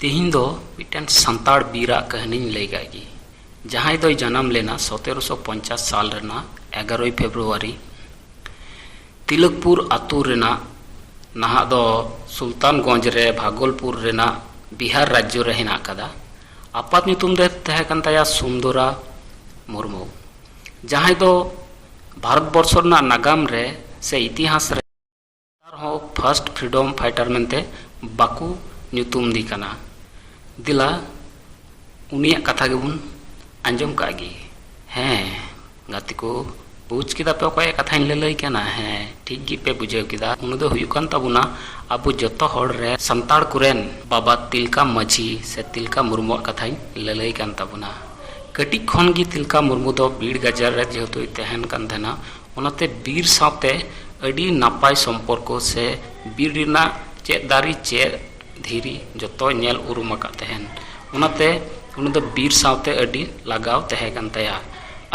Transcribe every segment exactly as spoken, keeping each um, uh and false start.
ᱛᱮᱦᱮᱧ ᱫᱚ ᱢᱤᱫᱴᱮᱱ ᱥᱟᱱᱛᱟᱲ ᱵᱤᱨᱟᱜ ᱠᱟᱹᱦᱱᱤᱧ ᱞᱟᱹᱭ ᱠᱟᱜ ᱜᱮ, ᱡᱟᱦᱟᱸᱭ ᱫᱚᱭ ᱡᱟᱱᱟᱢ ᱞᱮᱱᱟ ᱥᱚᱛᱮᱨᱚᱥᱚ ᱯᱚᱧᱪᱟᱥ ᱥᱟᱞ ᱨᱮᱱᱟᱜ ᱮᱜᱟᱨᱚᱭ ᱯᱷᱮᱵᱽᱨᱩᱣᱟᱨᱤ ᱛᱤᱞᱚᱠᱯᱩᱨ ᱟᱛᱳ ᱨᱮᱱᱟᱜ, ᱱᱟᱦᱟᱜ ᱫᱚ ᱥᱩᱞᱛᱟᱱᱜᱚᱸᱡᱽ ᱨᱮ, ᱵᱷᱟᱜᱚᱞᱯᱩᱨ ᱨᱮᱱᱟᱜ, ᱵᱤᱦᱟᱨ ᱨᱟᱡᱽᱡᱚ ᱨᱮ ᱦᱮᱱᱟᱜ ᱟᱠᱟᱫᱟ᱾ ᱟᱯᱟᱛ ᱧᱩᱛᱩᱢ ᱫᱚ ᱛᱟᱦᱮᱸ ᱠᱟᱱ ᱛᱟᱭᱟ ᱥᱩᱱᱫᱚᱨᱟ ᱢᱩᱨᱢᱩ, ᱡᱟᱦᱟᱸᱭ ᱫᱚ ᱵᱷᱟᱨᱚᱛ ᱵᱚᱨᱥᱚ ᱨᱮᱱᱟᱜ ᱱᱟᱜᱟᱢ ᱨᱮ ᱥᱮ ᱤᱛᱤᱦᱟᱥ ᱨᱮ ᱟᱨᱦᱚᱸ ᱯᱷᱟᱨᱥᱴ ᱯᱷᱨᱤᱰᱚᱢ ᱯᱷᱟᱭᱴᱟᱨ ᱢᱮᱱᱛᱮ ᱵᱟᱠᱚ ᱧᱩᱛᱩᱢ ᱫᱤ ᱠᱟᱱᱟ᱾ ᱫᱮᱞᱟ, ᱩᱱᱤᱭᱟᱜ ᱠᱟᱛᱷᱟ ᱜᱮᱵᱚᱱ ᱟᱸᱡᱚᱢ ᱠᱟᱜ ᱜᱮ᱾ ᱦᱮᱸ ᱜᱟᱛᱮ ᱠᱚ, ᱵᱩᱡᱽ ᱠᱮᱫᱟ ᱯᱮ ᱚᱠᱚᱭᱟᱜ ᱠᱟᱛᱷᱟᱧ ᱞᱟᱹᱞᱟᱹᱭ ᱠᱟᱱᱟ? ᱦᱮᱸ, ᱴᱷᱤᱠ ᱜᱮ ᱯᱮ ᱵᱩᱡᱷᱟᱹᱣ ᱠᱮᱫᱟ᱾ ᱩᱱᱤ ᱫᱚ ᱦᱩᱭᱩᱜ ᱠᱟᱱ ᱛᱟᱵᱚᱱᱟ ᱟᱵᱚ ᱡᱚᱛᱚ ᱦᱚᱲ ᱨᱮ ᱥᱟᱱᱛᱟᱲ ᱠᱚᱨᱮᱱ ᱵᱟᱵᱟ ᱛᱤᱞᱠᱟ ᱢᱟᱹᱡᱷᱤ ᱥᱮ ᱛᱤᱞᱠᱟ ᱢᱩᱨᱢᱩᱣᱟᱜ ᱠᱟᱛᱷᱟᱧ ᱞᱟᱹᱞᱟᱹᱭ ᱠᱟᱱ ᱛᱟᱵᱚᱱᱟ᱾ ᱠᱟᱹᱴᱤᱡ ᱠᱷᱚᱱ ᱜᱮ ᱛᱤᱞᱠᱟ ᱢᱩᱨᱢᱩ ᱫᱚ ᱵᱤᱨ ᱜᱟᱡᱟᱲ ᱨᱮ ᱡᱮᱦᱮᱛᱩᱭ ᱛᱟᱦᱮᱱ ᱠᱟᱱ ᱛᱟᱦᱮᱱᱟ, ᱚᱱᱟᱛᱮ ᱵᱤᱨ ᱥᱟᱶᱛᱮ ᱟᱹᱰᱤ ᱱᱟᱯᱟᱭ ᱥᱚᱢᱯᱚᱨᱠᱚ ᱥᱮ ᱵᱤᱨ ᱨᱮᱱᱟᱜ ᱪᱮᱫ ᱫᱟᱨᱮ, ᱪᱮᱫ ᱫᱷᱤᱨᱤ, ᱡᱚᱛᱚ ᱧᱮᱞ ᱩᱨᱩᱢ ᱟᱠᱟᱫ ᱛᱟᱦᱮᱱ᱾ ᱚᱱᱟᱛᱮ ᱩᱱᱤ ᱫᱚ ᱵᱤᱨ ᱥᱟᱶᱛᱮ ᱟᱹᱰᱤ ᱞᱟᱜᱟᱣ ᱛᱟᱦᱮᱸ ᱠᱟᱱ ᱛᱟᱭᱟ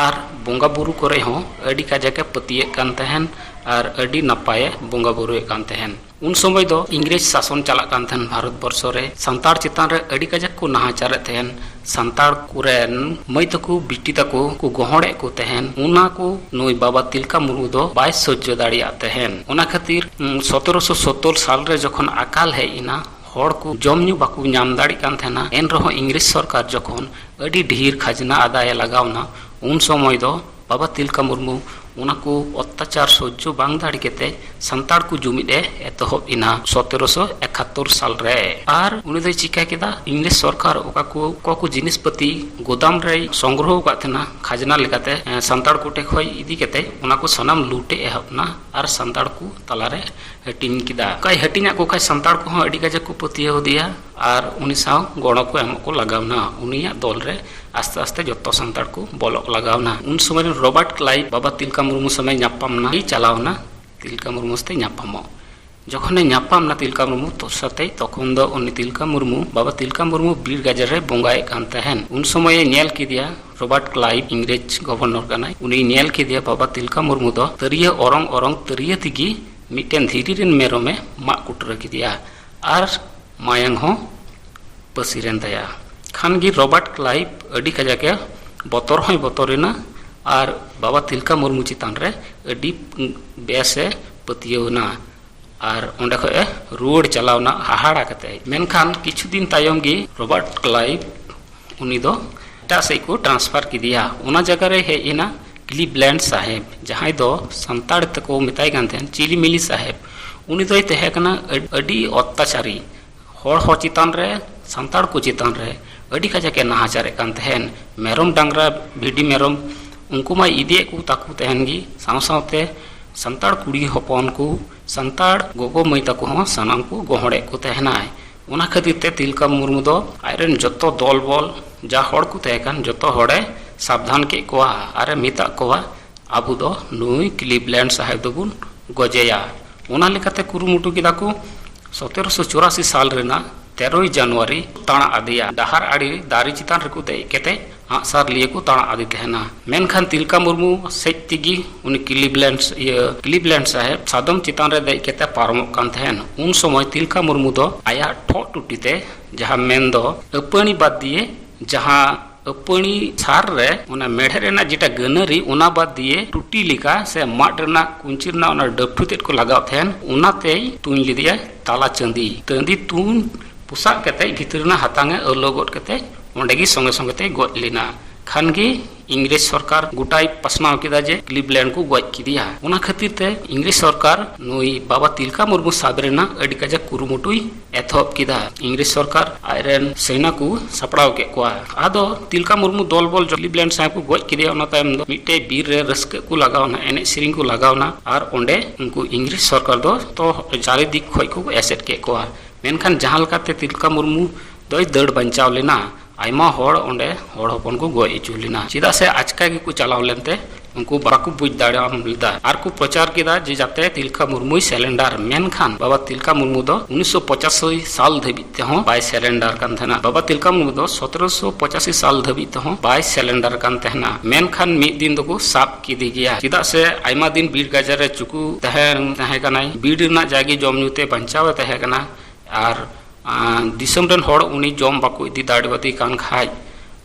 ᱟᱨ ᱵᱚᱸᱜᱟ ᱵᱩᱨᱩ ᱠᱚᱨᱮ ᱦᱚᱸ ᱟᱹᱰᱤ ᱠᱟᱡᱟᱠ ᱮ ᱯᱟᱹᱛᱭᱟᱹᱜ ᱠᱟᱱ ᱛᱟᱦᱮᱱ ᱟᱨ ᱟᱹᱰᱤ ᱱᱟᱯᱟᱭᱮ ᱵᱚᱸᱜᱟ ᱵᱩᱨᱩᱭᱮᱫ ᱠᱟᱱ ᱛᱟᱦᱮᱱ᱾ ᱩᱱ ᱥᱚᱢᱚᱭ ᱫᱚ ᱤᱝᱨᱮᱡᱽ ᱥᱟᱥᱚᱱ ᱪᱟᱞᱟᱜ ᱠᱟᱱ ᱛᱟᱦᱮᱱ ᱵᱷᱟᱨᱚᱛ ᱵᱚᱨᱥᱚ ᱨᱮ᱾ ᱥᱟᱱᱛᱟᱲ ᱪᱮᱛᱟᱱ ᱨᱮ ᱟᱹᱰᱤ ᱠᱟᱡᱟᱠ ᱠᱚ ᱱᱟᱦᱟᱪᱟᱨᱮᱫ ᱛᱟᱦᱮᱱ᱾ ᱥᱟᱱᱛᱟᱲ ᱠᱚᱨᱮᱱ ᱢᱟᱹᱭ ᱛᱟᱠᱚ, ᱵᱤᱴᱤ ᱛᱟᱠᱚ ᱠᱚ ᱜᱚᱦᱚᱲᱮᱫ ᱠᱚ ᱛᱟᱦᱮᱱ, ᱚᱱᱟ ᱠᱚ ᱱᱩᱭ ᱵᱟᱵᱟ ᱛᱤᱞᱠᱟ ᱢᱩᱨᱢᱩ ᱫᱚ ᱵᱟᱭ ᱥᱚᱡᱽᱡᱚ ᱫᱟᱲᱮᱭᱟᱜ ᱛᱟᱦᱮᱱ᱾ ᱚᱱᱟ ᱠᱷᱟᱹᱛᱤᱨ, ᱩᱢ, ᱥᱚᱛᱮᱨᱚᱥᱚ ᱥᱚᱛᱛᱚᱨ ᱥᱟᱞ ᱨᱮ ᱡᱚᱠᱷᱚᱱ ᱟᱠᱟᱞ ᱦᱮᱡ ᱮᱱᱟ, ᱦᱚᱲ ᱠᱚ ᱡᱚᱢ ᱧᱩ ᱵᱟᱠᱚ ᱧᱟᱢ ᱫᱟᱲᱮᱭᱟᱜ ᱠᱟᱱ ᱛᱟᱦᱮᱱᱟ, ᱮᱱ ᱨᱮᱦᱚᱸ ᱤᱝᱨᱮᱡᱽ ᱥᱚᱨᱠᱟᱨ ᱡᱚᱠᱷᱚᱱ ᱟᱹᱰᱤ ᱰᱷᱮᱨ ᱠᱷᱟᱡᱽᱱᱟ ᱟᱫᱟᱭᱮ ᱞᱟᱜᱟᱣ ᱮᱱᱟ, ᱩᱱ ᱥᱚᱢᱚᱭ ᱫᱚ ᱵᱟᱵᱟ ᱛᱤᱞᱠᱟ ᱢᱩᱨᱢᱩ ᱚᱱᱟ ᱠᱚ ᱚᱛᱛᱟᱪᱟᱨ ᱥᱚᱡᱽᱡᱚ ᱵᱟᱝ ᱫᱟᱲᱮ ᱠᱟᱛᱮ ᱥᱟᱱᱛᱟᱲ ᱠᱚ ᱡᱩᱢᱤᱫ ᱮ ᱮᱛᱚᱦᱚᱵ ᱮᱱᱟ ᱥᱚᱛᱮᱨᱚᱥᱚ ᱮᱠᱟᱛᱛᱳᱨ ᱥᱟᱞ ᱨᱮ᱾ ᱟᱨ ᱩᱱᱤ ᱫᱚᱭ ᱪᱤᱠᱟ ᱠᱮᱫᱟ? ᱤᱝᱨᱮᱡᱽ ᱥᱚᱨᱠᱟᱨ ᱚᱠᱟ ᱠᱚ, ᱚᱠᱟ ᱠᱚ ᱡᱤᱱᱤᱥ ᱯᱟᱹᱛᱤ ᱜᱳᱫᱟᱢ ᱨᱮᱭ ᱥᱚᱝᱜᱨᱚᱦᱚ ᱟᱠᱟᱫ ᱛᱟᱦᱮᱱᱟ ᱠᱷᱟᱡᱽᱱᱟ ᱞᱮᱠᱟᱛᱮ, ᱮ, ᱥᱟᱱᱛᱟᱲ ᱠᱚᱴᱷᱮᱱ ᱠᱷᱚᱱ ᱤᱫᱤ ᱠᱟᱛᱮ, ᱚᱱᱟ ᱠᱚ ᱥᱟᱱᱟᱢ ᱞᱩᱴ ᱮ ᱮᱦᱚᱵ ᱮᱱᱟ ᱟᱨ ᱥᱟᱱᱛᱟᱲ ᱠᱚ ᱛᱟᱞᱟᱨᱮ ᱦᱟᱹᱴᱤᱧ ᱠᱮᱫᱟ᱾ ᱚᱱᱠᱟᱭ ᱦᱟᱹᱴᱤᱧᱟᱜ ᱠᱚ ᱠᱷᱟᱡ ᱥᱟᱱᱛᱟᱲ ᱠᱚᱦᱚᱸ ᱟᱹᱰᱤ ᱠᱟᱡᱟᱠ ᱠᱚ ᱯᱟᱹᱛᱭᱟᱹᱣ ᱟᱫᱮᱭᱟ ᱟᱨ ᱩᱱᱤ ᱥᱟᱶ ᱜᱚᱲᱚ ᱠᱚ ᱮᱢᱚᱜ ᱠᱚ ᱞᱟᱜᱟᱣ ᱮᱱᱟ᱾ ᱩᱱᱤᱭᱟᱜ ᱫᱚᱞ ᱨᱮ ᱟᱥᱛᱮ ᱟᱥᱛᱮ ᱡᱚᱛᱚ ᱥᱟᱱᱛᱟᱲ ᱠᱚ ᱵᱚᱞᱚᱜ ᱞᱟᱜᱟᱣ ᱮᱱᱟ᱾ ᱩᱱ ᱥᱚᱢᱚᱭ ᱨᱮ ᱨᱚᱵᱟᱨᱴ ᱠᱞᱟᱭᱤᱵᱷ ᱵᱟᱵᱟ ᱛᱤᱞᱠᱟ ᱢᱩᱨᱢᱩ ᱥᱟᱶ ᱧᱟᱯᱟᱢ ᱮᱱᱟ, ᱪᱟᱞᱟᱣ ᱮᱱᱟ ᱛᱤᱞᱠᱟ ᱢᱩᱨᱢᱩ ᱥᱟᱛᱮ ᱧᱟᱯᱟᱢᱚᱜ᱾ ᱡᱚᱠᱷᱚᱱᱮ ᱧᱟᱯᱟᱢ ᱮᱱᱟ ᱛᱤᱞᱠᱟ ᱢᱩᱨᱢᱩ ᱛᱚ ᱥᱟᱛᱮ, ᱛᱚᱠᱷᱚᱱ ᱫᱚ ᱩᱱᱤ ᱛᱤᱞᱠᱟ ᱢᱩᱨᱢᱩ, ᱵᱟᱵᱟ ᱛᱤᱞᱠᱟ ᱢᱩᱨᱢᱩ ᱵᱤᱨ ᱜᱟᱡᱟᱲ ᱨᱮ ᱵᱚᱸᱜᱟᱭᱮᱫ ᱠᱟᱱ ᱛᱟᱦᱮᱱ᱾ ᱩᱱ ᱥᱚᱢᱚᱭᱮ ᱧᱮᱞ ᱠᱮᱫᱮᱭᱟ ᱨᱚᱵᱟᱨᱴ ᱠᱞᱟᱭᱤᱵᱷ, ᱤᱝᱨᱮᱡᱽ ᱜᱚᱵᱷᱚᱨᱱᱚᱨ ᱠᱟᱱᱟᱭ, ᱩᱱᱤ ᱧᱮᱞ ᱠᱮᱫᱮᱭᱟ ᱵᱟᱵᱟ ᱛᱤᱞᱠᱟ ᱢᱩᱨᱢᱩ ᱫᱚ ᱛᱟᱹᱨᱭᱟᱹ ᱚᱨᱚᱝ ᱚᱨᱚᱝ ᱛᱟᱹᱨᱭᱟᱹ ᱛᱮᱜᱮ ᱢᱤᱫᱴᱮᱱ ᱫᱷᱤᱨᱤ ᱨᱮᱱ ᱢᱮᱨᱚᱢᱮ ᱢᱟᱜ ᱠᱩᱴᱨᱟᱹ ᱠᱮᱫᱮᱭᱟ ᱟᱨ ᱢᱟᱭᱟᱝ ᱦᱚᱸ ᱯᱟᱹᱥᱤᱨ ᱮᱱ ᱛᱟᱭᱟ᱾ ᱠᱷᱟᱱ ᱜᱮ ᱨᱚᱵᱟᱨᱴ ᱠᱞᱟᱭᱤᱵᱷ ᱟᱹᱰᱤ ᱠᱟᱡᱟᱠ ᱮ ᱵᱚᱛᱚᱨ ᱦᱚᱸᱭ ᱵᱚᱛᱚᱨ ᱮᱱᱟ ᱟᱨ ᱵᱟᱵᱟ ᱛᱤᱞᱠᱟ ᱢᱩᱨᱢᱩ ᱪᱮᱛᱟᱱ ᱨᱮ ᱟᱹᱰᱤ ᱵᱮᱥ ᱮ ᱯᱟᱹᱛᱭᱟᱹᱣ ᱮᱱᱟ᱾ ᱟᱨ ᱚᱸᱰᱮ ᱠᱷᱚᱡ ᱮ ᱨᱩᱣᱟᱹᱲ ᱪᱟᱞᱟᱣ ᱮᱱᱟ ᱦᱟᱦᱟᱲᱟ ᱠᱟᱛᱮ᱾ ᱢᱮᱱᱠᱷᱟᱱ ᱠᱤᱪᱷᱩ ᱫᱤᱱ ᱛᱟᱭᱚᱢ ᱜᱮ ᱨᱚᱵᱟᱨᱴ ᱠᱞᱟᱭᱤᱵᱷ ᱩᱱᱤ ᱫᱚ ᱮᱴᱟᱜ ᱥᱮᱫ ᱠᱚ transfer ᱠᱮᱫᱮᱭᱟ᱾ ᱚᱱᱟ ᱡᱟᱭᱜᱟ ᱨᱮ ᱦᱮᱡ ᱮᱱᱟ ᱠᱞᱤᱵᱞᱮᱱᱰ ᱥᱟᱦᱮᱵᱽ, ᱡᱟᱦᱟᱸᱭ ᱫᱚ ᱥᱟᱱᱛᱟᱲ ᱛᱮᱠᱚ ᱢᱮᱛᱟᱭ ᱠᱟᱱ ᱛᱟᱦᱮᱸᱱ ᱪᱤᱞᱤᱢᱤᱞᱤ ᱥᱟᱦᱮᱵᱽ᱾ ᱩᱱᱤ ᱫᱚᱭ ᱛᱟᱦᱮᱸ ᱠᱟᱱᱟ ᱟᱹᱰ-, ᱟᱹᱰᱤ ᱚᱛᱛᱟᱪᱟᱨᱤ, ᱦᱚᱲ ᱦᱚᱸ ᱪᱮᱛᱟᱱ ᱨᱮ, ᱥᱟᱱᱛᱟᱲ ᱠᱚ ᱪᱮᱛᱟᱱ ᱨᱮ ᱟᱹᱰᱤ ᱠᱟᱡᱟᱠ ᱮ ᱱᱟᱦᱟᱪᱟᱨᱮᱫ ᱠᱟᱱ ᱛᱟᱦᱮᱸᱱ᱾ ᱢᱮᱨᱚᱢ ᱰᱟᱝᱨᱟ, ᱵᱷᱤᱰᱤ ᱢᱮᱨᱚᱢ, ᱩᱱᱠᱩ ᱢᱟᱭ ᱤᱫᱤᱭᱮᱫ ᱠᱚ ᱛᱟᱠᱚ ᱛᱟᱦᱮᱸᱱ ᱜᱮ, ᱥᱟᱶ ᱥᱟᱶᱛᱮ ᱥᱟᱱᱛᱟᱲ ᱠᱩᱲᱤ ᱦᱚᱯᱚᱱ ᱠᱚ, ᱥᱟᱱᱛᱟᱲ ᱜᱚᱜᱚ ᱢᱟᱹᱭ ᱛᱟᱠᱚ ᱦᱚᱸ ᱥᱟᱱᱟᱢ ᱠᱚ ᱜᱚᱦᱚᱲᱮᱫ ᱠᱚ ᱛᱟᱦᱮᱸᱱᱟᱭ᱾ ᱚᱱᱟ ᱠᱷᱟᱹᱛᱤᱨ ᱛᱮ ᱛᱤᱞᱠᱟ ᱢᱩᱨᱢᱩ ᱫᱚ ᱟᱡᱨᱮᱱ ᱡᱚᱛᱚ ᱫᱚᱞ ᱵᱚᱞ, ᱡᱟ ᱦᱚᱲ ᱠᱚ ᱛᱟᱦᱮᱸ ᱠᱟᱱ, ᱡᱚᱛᱚ ᱦᱚᱲᱮ ᱥᱟᱵᱫᱷᱟᱱ ᱠᱮᱫ ᱠᱚᱣᱟ ᱟᱨᱮ ᱢᱮᱛᱟᱫ ᱠᱚᱣᱟ, "ᱟᱵᱚ ᱫᱚ ᱱᱩᱭ ᱠᱞᱤᱵᱞᱮᱱᱰ ᱥᱟᱦᱮᱵᱽ ᱫᱚᱵᱚᱱ ᱜᱚᱡᱮᱭᱟ᱾" ᱚᱱᱟ ᱞᱮᱠᱟᱛᱮ ᱠᱩᱨᱩᱢᱩᱴᱩ ᱠᱮᱫᱟ ᱠᱚ᱾ ᱥᱚᱛᱮᱨᱚᱥᱚ ᱪᱩᱨᱟᱥᱤ ᱥᱟᱞ ᱨᱮᱱᱟᱜ ᱛᱮᱨᱚᱭ ᱡᱟᱱᱩᱣᱟᱨᱤ ᱛᱟᱬᱟ ᱟᱫᱮᱭᱟ᱾ ᱰᱟᱦᱟᱨ ᱟᱲᱮ ᱫᱟᱨᱮ ᱪᱮᱛᱟᱱ ᱨᱮᱠᱚ ᱫᱮᱡ ᱠᱟᱛᱮ ᱟᱸᱜᱼᱥᱟᱨ ᱞᱤᱭᱟᱹ ᱠᱚ ᱛᱟᱬᱟ ᱟᱫᱮ ᱛᱟᱦᱮᱱᱟ᱾ ᱢᱮᱱᱠᱷᱟᱱ ᱛᱤᱞᱠᱟ ᱢᱩᱨᱢᱩ ᱥᱮᱡ ᱛᱮᱜᱮ ᱩᱱᱤ ᱠᱞᱤᱵᱞᱮᱱᱰ, ᱤᱭᱟᱹ, ᱠᱞᱤᱵᱞᱮᱱᱰ ᱥᱟᱦᱮᱵᱽ ᱥᱟᱫᱚᱢ ᱪᱮᱛᱟᱱ ᱨᱮ ᱫᱮᱡ ᱠᱟᱛᱮ ᱯᱟᱨᱚᱢᱚᱜ ᱠᱟᱱ ᱛᱟᱦᱮᱱ᱾ ᱩᱱ ᱥᱚᱢᱚᱭ ᱛᱤᱞᱠᱟ ᱢᱩᱨᱢᱩ ᱫᱚ ᱟᱭᱟᱜ ᱴᱷᱚᱜ ᱴᱩᱴᱤ ᱛᱮ, ᱡᱟᱦᱟᱸ ᱢᱮᱱ ᱫᱚ ᱟᱹᱯᱟᱹᱲᱤ ᱵᱟᱫ ᱫᱤᱭᱮ, ᱡᱟᱦᱟᱸ ᱟᱹᱯᱟᱹᱲᱤ ᱥᱟᱨ ᱨᱮ ᱚᱱᱟ ᱢᱮᱲᱦᱮᱫ ᱨᱮᱱᱟᱜ ᱡᱮᱴᱟ ᱜᱟᱹᱱᱟᱹᱨᱤ, ᱚᱱᱟ ᱵᱟᱫ ᱫᱤᱭᱮ ᱴᱩᱴᱤ ᱞᱮᱠᱟ ᱥᱮ ᱢᱟᱫ ᱨᱮᱱᱟᱜ ᱠᱩᱧᱪᱤ ᱨᱮᱱᱟᱜ ᱚᱱᱟ ᱰᱟᱹᱯᱴᱷᱩ ᱛᱮᱫ ᱠᱚ ᱞᱟᱜᱟᱣ ᱛᱟᱦᱮᱱ, ᱚᱱᱟᱛᱮᱭ ᱛᱩᱧ ᱞᱮᱫᱮᱭᱟ ᱛᱟᱞᱟ ᱪᱟᱸᱫᱤ᱾ ᱪᱟᱸᱫᱤ ᱛᱩᱧ ᱯᱚᱥᱟᱜ ᱠᱟᱛᱮ ᱵᱷᱤᱛᱨᱤ ᱨᱮᱱᱟᱜ ᱦᱟᱛᱟᱝ ᱮ ᱟᱹᱣᱞᱟᱹ ᱜᱚᱫ ᱠᱟᱛᱮ ᱚᱸᱰᱮ ᱜᱮ ᱥᱚᱸᱜᱮ ᱥᱚᱸᱜᱮ ᱛᱮᱭ ᱜᱚᱡ ᱞᱮᱱᱟ᱾ ᱠᱷᱟᱱ ᱜᱮ ᱤᱝᱨᱮᱡᱽ ᱥᱚᱨᱠᱟᱨ ᱜᱚᱴᱟᱭ ᱯᱟᱥᱱᱟᱣ ᱠᱮᱫᱟ ᱡᱮ ᱠᱞᱤᱵᱞᱮᱱᱰ ᱠᱚ ᱜᱚᱡ ᱠᱮᱫᱮᱭᱟ᱾ ᱚᱱᱟ ᱠᱷᱟᱹᱛᱤᱨ ᱛᱮ ᱤᱝᱨᱮᱡᱽ ᱥᱚᱨᱠᱟᱨ ᱱᱩᱭ ᱵᱟᱵᱟ ᱛᱤᱞᱠᱟ ᱢᱩᱨᱢᱩ ᱥᱟᱵ ᱨᱮᱱᱟᱜ ᱟᱹᱰᱤ ᱠᱟᱡᱟᱠ ᱠᱩᱨᱩᱢᱩᱴᱩᱭ ᱮᱛᱚᱦᱚᱵ ᱠᱮᱫᱟ᱾ ᱤᱝᱨᱮᱡᱽ ᱥᱚᱨᱠᱟᱨ ᱟᱡᱨᱮᱱ ᱥᱮᱱᱟ ᱠᱚ ᱥᱟᱯᱲᱟᱣ ᱠᱮᱫ ᱠᱚᱣᱟ᱾ ᱟᱫᱚ ᱛᱤᱞᱠᱟ ᱢᱩᱨᱢᱩ ᱫᱚᱞ ᱵᱚᱞ ᱠᱞᱤᱵᱞᱮᱱᱰ ᱥᱟᱦᱮᱵᱽ ᱠᱚ ᱜᱚᱡ ᱠᱮᱫᱮᱭᱟ᱾ ᱚᱱᱟ ᱛᱟᱭᱚᱢ ᱫᱚ ᱢᱤᱫᱴᱮᱡ ᱵᱤᱨ ᱨᱮ ᱨᱟᱹᱥᱠᱟᱹ ᱠᱚ ᱞᱟᱜᱟᱣ ᱮᱱᱟ, ᱮᱱᱮᱡ ᱥᱮᱨᱮᱧ ᱠᱚ ᱞᱟᱜᱟᱣ ᱮᱱᱟ, ᱟᱨ ᱚᱸᱰᱮ ᱩᱱᱠᱩ ᱤᱝᱨᱮᱡᱽ ᱥᱚᱨᱠᱟᱨ ᱫᱚ ᱛᱚ ᱪᱟᱨᱤᱫᱤᱠ ᱠᱷᱚᱡ ᱠᱚ ᱮᱥᱮᱫ ᱠᱮᱫ ᱠᱚᱣᱟ᱾ ᱢᱮᱱᱠᱷᱟᱱ ᱡᱟᱦᱟᱸ ᱞᱮᱠᱟᱛᱮ ᱛᱤᱞᱠᱟ ᱢᱩᱨᱢᱩ ᱫᱚᱭ ᱫᱟᱹᱲ ᱵᱟᱧᱪᱟᱣ ᱞᱮᱱᱟ, ᱟᱭᱢᱟ ᱦᱚᱲ ᱚᱸᱰᱮ ᱦᱚᱲ ᱦᱚᱯᱚᱱ ᱠᱚ ᱜᱚᱡ ᱦᱚᱪᱚ ᱞᱮᱱᱟ᱾ ᱪᱮᱫᱟᱜ ᱥᱮ ᱟᱪᱠᱟ ᱜᱮᱠᱚ ᱪᱟᱞᱟᱣ ᱞᱮᱱᱛᱮ ᱩᱱᱠᱩ ᱵᱟᱠᱚ ᱵᱩᱡᱽ ᱫᱟᱲᱮᱭᱟᱜ ᱞᱮᱫᱟ᱾ ᱟᱨ ᱠᱚ ᱯᱨᱚᱪᱟᱨ ᱠᱮᱫᱟ ᱡᱮ ᱡᱟᱛᱮ ᱛᱤᱞᱠᱟ ᱢᱩᱨᱢᱩᱭ surrender᱾ ᱢᱮᱱᱠᱷᱟᱱ ᱵᱟᱵᱟ ᱛᱤᱞᱠᱟ ᱢᱩᱨᱢᱩ ᱫᱚ ᱩᱱᱤᱥᱥᱚ ᱯᱚᱸᱪᱟᱥᱤ ᱥᱟᱞ ᱫᱷᱟᱹᱵᱤᱡ ᱛᱮᱦᱚᱸ ᱵᱟᱭ surrender ᱠᱟᱱ ᱛᱟᱦᱮᱱᱟ᱾ ᱵᱟᱵᱟ ᱛᱤᱞᱠᱟ ᱢᱩᱨᱢᱩ ᱫᱚ ᱥᱚᱛᱨᱚᱥᱚ ᱯᱚᱸᱪᱟᱥᱤ ᱥᱟᱞ ᱫᱷᱟᱹᱵᱤᱡ ᱛᱮᱦᱚᱸ ᱵᱟᱭ surrender ᱠᱟᱱ ᱛᱟᱦᱮᱱᱟ᱾ ᱢᱮᱱᱠᱷᱟᱱ ᱢᱤᱫ ᱫᱤᱱ ᱫᱚᱠᱚ ᱥᱟᱵ ᱠᱮᱫᱮ ᱜᱮᱭᱟ᱾ ᱪᱮᱫᱟᱜ ᱥᱮ ᱟᱭᱢᱟ ᱫᱤᱱ ᱵᱤᱨ ᱜᱟᱡᱟᱲ ᱨᱮ ᱪᱩᱠᱩ ᱛᱟᱦᱮᱸ, ᱛᱟᱦᱮᱸ ᱠᱟᱱᱟᱭ, ᱵᱤᱨ ᱨᱮᱱᱟᱜ ᱡᱟᱜᱮ ᱡᱚᱢ ᱧᱩ ᱛᱮ ᱵᱟᱧᱪᱟᱣ ᱮ ᱛᱟᱦᱮᱸ ᱠᱟᱱᱟ᱾ ᱟᱨ ᱟᱨ ᱫᱤᱥᱚᱢ ᱨᱮᱱ ᱦᱚᱲ ᱩᱱᱤ ᱡᱚᱢ ᱵᱟᱠᱚ ᱤᱫᱤ ᱫᱟᱲᱮᱭᱟᱫᱮ ᱠᱟᱱ ᱠᱷᱟᱡ,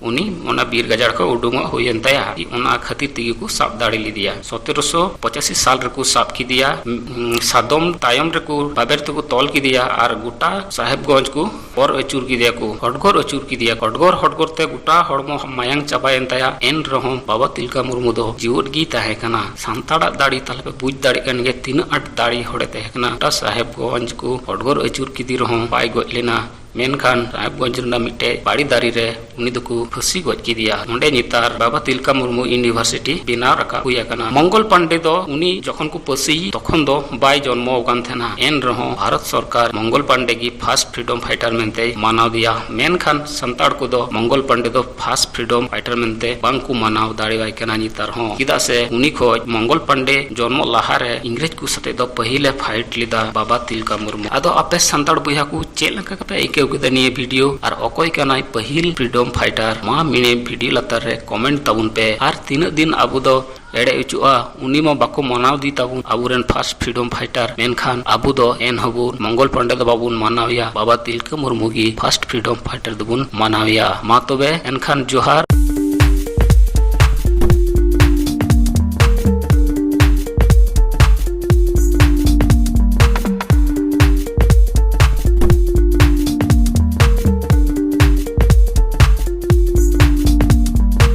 ᱩᱱᱤ ᱚᱱᱟ ᱵᱤᱨ ᱜᱟᱡᱟᱲ ᱠᱷᱚᱱ ᱩᱰᱩᱝᱚᱜ ᱦᱩᱭᱮᱱ ᱛᱟᱭᱟ᱾ ᱚᱱᱟ ᱠᱷᱟᱹᱛᱤᱨ ᱛᱮᱜᱮ ᱠᱚ ᱥᱟᱵ ᱫᱟᱲᱮ ᱞᱮᱫᱮᱭᱟ᱾ ᱥᱚᱛᱮᱨᱚᱥᱚ ᱯᱚᱸᱪᱟᱥᱤ ᱥᱟᱞ ᱨᱮᱠᱚ ᱥᱟᱵ ᱠᱮᱫᱮᱭᱟ᱾ ᱩᱸ, ᱥᱟᱫᱚᱢ ᱛᱟᱭᱚᱢ ᱨᱮᱠᱚ ᱵᱟᱵᱮᱨ ᱛᱮᱠᱚ ᱛᱚᱞ ᱠᱮᱫᱮᱭᱟ ᱟᱨ ᱜᱚᱴᱟ ᱥᱟᱦᱮᱵᱽᱜᱚᱸᱡᱽ ᱠᱚ ᱚᱨ ᱟᱹᱪᱩᱨ ᱠᱮᱫᱮᱭᱟ ᱠᱚ, ᱦᱚᱰᱜᱚᱨ ᱟᱹᱪᱩᱨ ᱠᱮᱫᱮᱭᱟ᱾ ᱦᱚᱰᱜᱚᱨ ᱦᱚᱰᱜᱚᱨ ᱛᱮ ᱜᱚᱴᱟ ᱦᱚᱲᱢᱚ ᱢᱟᱭᱟᱝ ᱪᱟᱵᱟᱭᱮᱱ ᱛᱟᱭᱟ᱾ ᱮᱱ ᱨᱮᱦᱚᱸ ᱵᱟᱵᱟ ᱛᱤᱞᱠᱟ ᱢᱩᱨᱢᱩ ᱫᱚ ᱡᱤᱣᱮᱫ ᱜᱮᱭ ᱛᱟᱦᱮᱸ ᱠᱟᱱᱟ᱾ ᱥᱟᱱᱛᱟᱲᱟᱜ ᱫᱟᱲᱮ ᱛᱟᱦᱞᱮ ᱯᱮ ᱵᱩᱡᱽ ᱫᱟᱲᱮᱭᱟᱜ ᱠᱟᱱ ᱜᱮᱭᱟ ᱛᱤᱱᱟᱹᱜ ᱟᱸᱴ ᱫᱟᱲᱮ ᱦᱚᱲᱮ ᱛᱟᱦᱮᱸ ᱠᱟᱱᱟ᱾ ᱜᱚᱴᱟ ᱥᱟᱦᱮᱵᱽᱜᱚᱸᱡᱽ ᱠᱚ ᱦᱚᱰᱜᱚᱨ ᱟᱹᱪᱩᱨ ᱠᱮᱫᱮ ᱨᱮᱦᱚᱸ ᱵᱟᱭ ᱜᱚᱡ ᱞᱮᱱᱟ᱾ ᱢᱮᱱᱠᱷᱟᱱ ᱥᱟᱦᱮᱵᱽᱜᱚᱸᱡᱽ ᱨᱮᱱᱟᱜ ᱢᱤᱫᱴᱮᱡ ᱵᱟᱲᱤ ᱫᱟᱨᱮ ᱨᱮ ᱩᱱᱤ ᱫᱚᱠᱚ ᱯᱷᱟᱹᱥᱤ ᱜᱚᱡ ᱠᱮᱫᱮᱭᱟ᱾ ᱱᱚᱸᱰᱮ ᱱᱮᱛᱟᱨ ᱵᱟᱵᱟ ᱛᱤᱞᱠᱟ ᱢᱩᱨᱢᱩ ᱤᱭᱩᱱᱤᱵᱷᱟᱨᱥᱤᱴᱤ ᱵᱮᱱᱟᱣ ᱨᱟᱠᱟᱵ ᱦᱩᱭ ᱟᱠᱟᱱᱟ᱾ ᱢᱚᱝᱜᱚᱞ ᱯᱟᱱᱰᱮ ᱫᱚ ᱩᱱᱤ ᱡᱚᱠᱷᱚᱱ ᱠᱚ ᱯᱷᱟᱹᱥᱤ, ᱛᱚᱠᱷᱚᱱ ᱫᱚ ᱵᱟᱭ ᱡᱚᱱᱢᱚ ᱟᱠᱟᱱ ᱛᱟᱦᱮᱱᱟ᱾ ᱮᱱ ᱨᱮᱦᱚᱸ ᱵᱷᱟᱨᱚᱛ ᱥᱚᱨᱠᱟᱨ ᱢᱚᱝᱜᱚᱞ ᱯᱟᱱᱰᱮ ᱜᱮ ᱯᱷᱟᱥᱴ ᱯᱷᱨᱤᱰᱚᱢ ᱯᱷᱟᱭᱴᱟᱨ ᱢᱮᱱᱛᱮᱭ ᱢᱟᱱᱟᱣ ᱫᱮᱭᱟ᱾ ᱢᱮᱱᱠᱷᱟᱱ ᱥᱟᱱᱛᱟᱲ ᱠᱚᱫᱚ ᱢᱚᱝᱜᱚᱞ ᱯᱟᱱᱰᱮ ᱫᱚ ᱯᱷᱟᱥᱴ ᱯᱷᱨᱤᱰᱚᱢ ᱯᱷᱟᱭᱴᱟᱨ ᱢᱮᱱᱛᱮ ᱵᱟᱝ ᱠᱚ ᱢᱟᱱᱟᱣ ᱫᱟᱲᱮᱣᱟᱭ ᱠᱟᱱᱟ ᱱᱮᱛᱟᱨ ᱦᱚᱸ, ᱪᱮᱫᱟᱜ ᱥᱮ ᱩᱱᱤ ᱠᱷᱚᱡ ᱢᱚᱝᱜᱚᱞ ᱯᱟᱱᱰᱮ ᱡᱚᱱᱢᱚᱜ ᱞᱟᱦᱟᱨᱮ ᱤᱝᱨᱮᱡᱽ ᱠᱚ ᱥᱟᱛᱮ ᱫᱚ ᱯᱟᱹᱦᱤᱞᱮ ᱯᱷᱟᱭᱤᱴ ᱞᱮᱫᱟ ᱵᱟᱵᱟ ᱛᱤᱞᱠᱟ ᱢᱩᱨᱢᱩ᱾ ᱟᱫᱚ ᱟᱯᱮ ᱥᱟᱱᱛᱟᱲ ᱵᱚᱭᱦᱟ ᱠᱚ ᱪᱮᱫ ᱞᱮᱠᱟ ᱠᱟᱛᱮ ᱟᱹᱭᱠᱟᱹᱣ ᱠᱮᱫᱟ ᱱᱤᱭᱟᱹ ᱵᱷᱤᱰᱤᱭᱳ ᱟᱨ ᱚᱠᱚᱭ ᱠᱟᱱᱟᱭ ᱯᱟᱹᱦᱤᱞ ᱯᱷᱨᱤᱰᱚᱢ ᱯᱷᱟᱭᱴᱟᱨ? ᱢᱟ ᱢᱮᱱᱮ ᱵᱷᱤᱰᱤᱭᱳ ᱞᱟᱛᱟᱨ ᱨᱮ ᱠᱚᱢᱮᱱᱴ ᱛᱟᱵᱚᱱ ᱯᱮ᱾ ᱟᱨ ᱛᱤᱱᱟᱹᱜ ᱫᱤᱱ ᱟᱵᱚ ᱫᱚ ᱮᱲᱮ ᱦᱚᱪᱚᱜᱼᱟ, ᱩᱱᱤ ᱢᱟ ᱵᱟᱠᱚ ᱢᱟᱱᱟᱣ ᱤᱫᱤ ᱛᱟᱵᱚᱱ ᱟᱵᱚᱨᱮᱱ ᱯᱷᱟᱥᱴ ᱯᱷᱨᱤᱰᱚᱢ ᱯᱷᱟᱭᱴᱟᱨ, ᱢᱮᱱᱠᱷᱟᱱ ᱟᱵᱚ ᱫᱚ ᱮᱱ ᱦᱚᱸᱵᱚᱱ ᱢᱚᱝᱜᱚᱞ ᱯᱟᱱᱰᱮ ᱫᱚ ᱵᱟᱵᱚᱱ ᱢᱟᱱᱟᱣᱮᱭᱟ, ᱵᱟᱵᱟ ᱛᱤᱞᱠᱟᱹ ᱢᱩᱨᱢᱩ ᱜᱮ ᱯᱷᱟᱥᱴ ᱯᱷᱨᱤᱰᱚᱢ ᱯᱷᱟᱭᱴᱟᱨ ᱫᱚᱵᱚᱱ ᱢᱟᱱᱟᱣᱮᱭᱟ᱾ ᱢᱟ ᱛᱚᱵᱮ ᱮᱱᱠᱷᱟᱱ ᱡᱚᱦᱟᱨ᱾